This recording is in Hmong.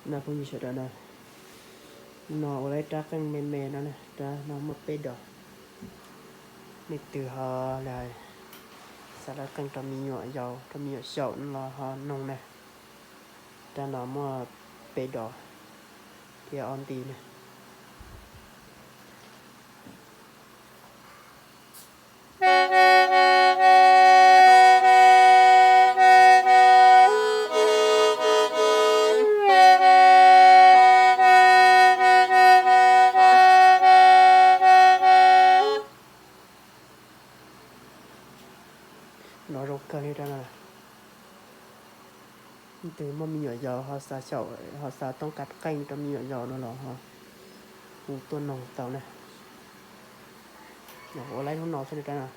No phooj ywg sawv daws na, no ua lawv rab qeej me me no, rab no muaj peb dos. Nej twg ho xav lawv qeej rau me nyuam yaus, rau me nyuam xyaum no los ho noog na. Rab no muaj peb dos thiab ob nti na. No zoo kawg li rab no. Twg muaj me nyuam yaus ho xav xyaum, ho xav toob kas qeej rau me nyuam yaus no los ho hu tuaj noog tau na. Ua lawv hnub no xwb li rab no.